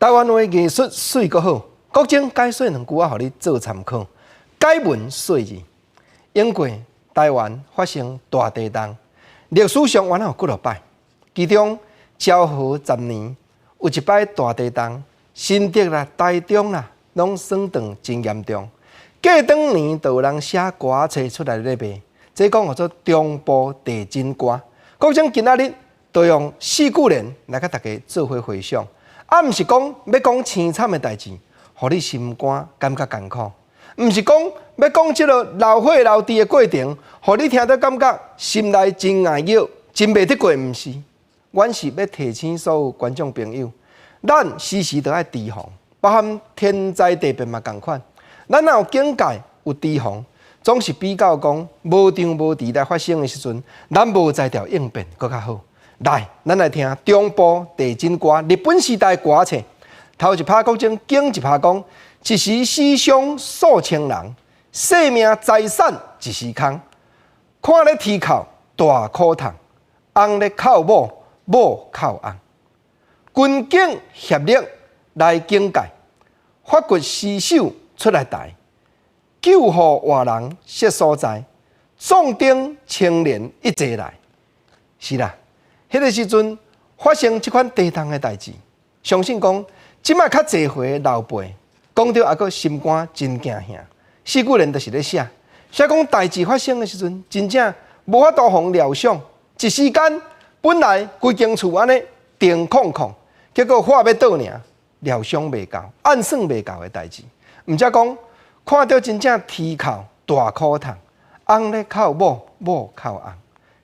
台灣話藝術媠閣好，國珍解說兩句仔，予你做參考。解文說字，英國台灣發生大地動，歷史上原來有幾落擺，其中昭和十年有一擺大地動，新竹啦、台中啦，攏損斷真嚴重。過當年就有人寫歌冊出來咧賣，這講號做中部地震歌。國珍今仔日就用四句聯來共大家做伙回想。啊，毋是講欲講凄慘的代誌，予你心肝感覺艱苦；毋是講欲講這个流血流滴的過程，予你聽著感覺心內真硬熱，真袂得過。毋是，阮是欲提醒所有觀眾朋友，咱時時都愛提防，包含天災地變嘛仝款。咱若有警戒、有提防，總是比較講無張無遲來發生的時陣，咱無才調應變閣較好。來，咱來聽中部地震歌，日本時代歌冊。頭一拍國珍經一拍講，一時死傷數千人，性命財產一時空。看咧天哭大苦痛，翁咧哭某，某哭翁。軍警協力來警戒，發掘屍首出來抬，救護活人設所在，壯丁青年一齊來。是啦。彼个時陣發生這款地動的代誌，相信講這擺較濟歲的老輩講著猶閣心肝真驚嚇。四句聯就是咧寫，寫講代誌發生的時陣，真正無法度予料想，一時間本來規間厝按呢定空空，結果火欲倒爾，料想袂到，按算袂到的代誌。毋才講看著真正天哭大苦痛，翁咧哭某，某哭翁，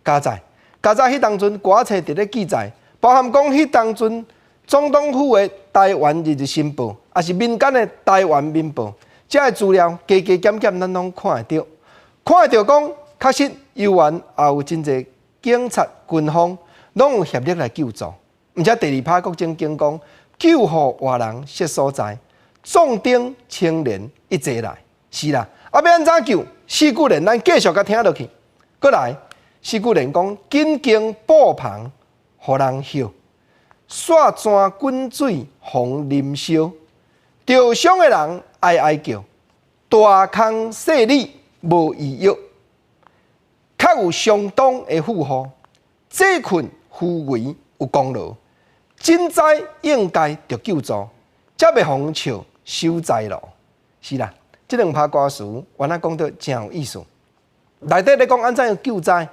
佳哉。佳哉，彼當陣歌冊佇咧記載，包含講彼當陣總統府的台灣日日新報，抑是民間的台灣民報，這个資料加加減減，咱攏看會著。看會著講，確實猶原也有真濟警察、軍方攏有協力來救助。毋才第二拍國珍經講，救護活人設所在，壯丁青年一齊來。是啦，啊，欲按怎救？四句聯，咱繼續共聽落去，閣來。四句聯講，緊經布棚予人歇，煞泉滾水予啉燒，著傷的人哀哀叫，大空細理無醫藥，較有相當的富戶，濟困扶危有功勞，賑災應該著救助，才袂予人笑守財奴。是啦，這兩拍歌詞，原來講得真有意思。內底咧講按怎樣救災？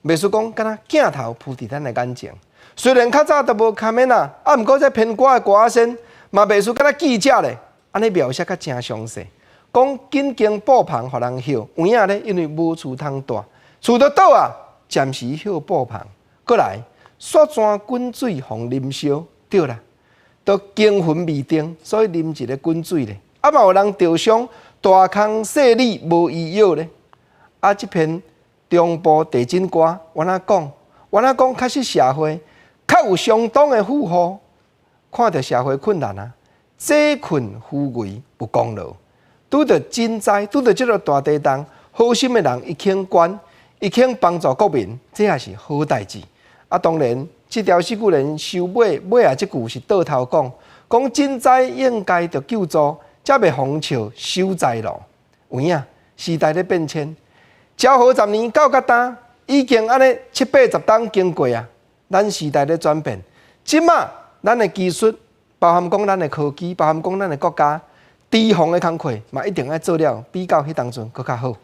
袂輸講，敢若鏡頭鋪佇咱的眼前。雖然較早都無卡面啊，啊，毋過這編歌的歌仔先嘛袂輸敢若記者咧，按呢描寫較誠詳細。講緊經布棚予人歇，有影咧，因為無厝通蹛，厝都倒啊，暫時歇布棚。閣來，煞泉滾水予啉燒，對啦，都驚魂未定，所以啉一个滾水咧。啊嘛有人著傷，大空細理無醫藥咧。啊，這篇中部地震歌，原來講，原來講，確實社會較有相當的富戶，看著社會困難啊，濟困扶危有功勞，拄著震災，拄著這个大地動，好心的人伊肯捐，伊肯幫助國民，這也是好代誌。啊，當然，這條四句聯收尾尾仔這句是倒頭講，講賑災應該著救助，才袂予人笑守財奴。有影時代咧變遷。昭和十年到甲今，已經按呢七八十冬經過啊。咱時代咧轉變，這馬咱的技術，包含講咱的科技，包含講咱的國家，堤防的工課嘛，一定愛做了，比較彼當陣閣較好。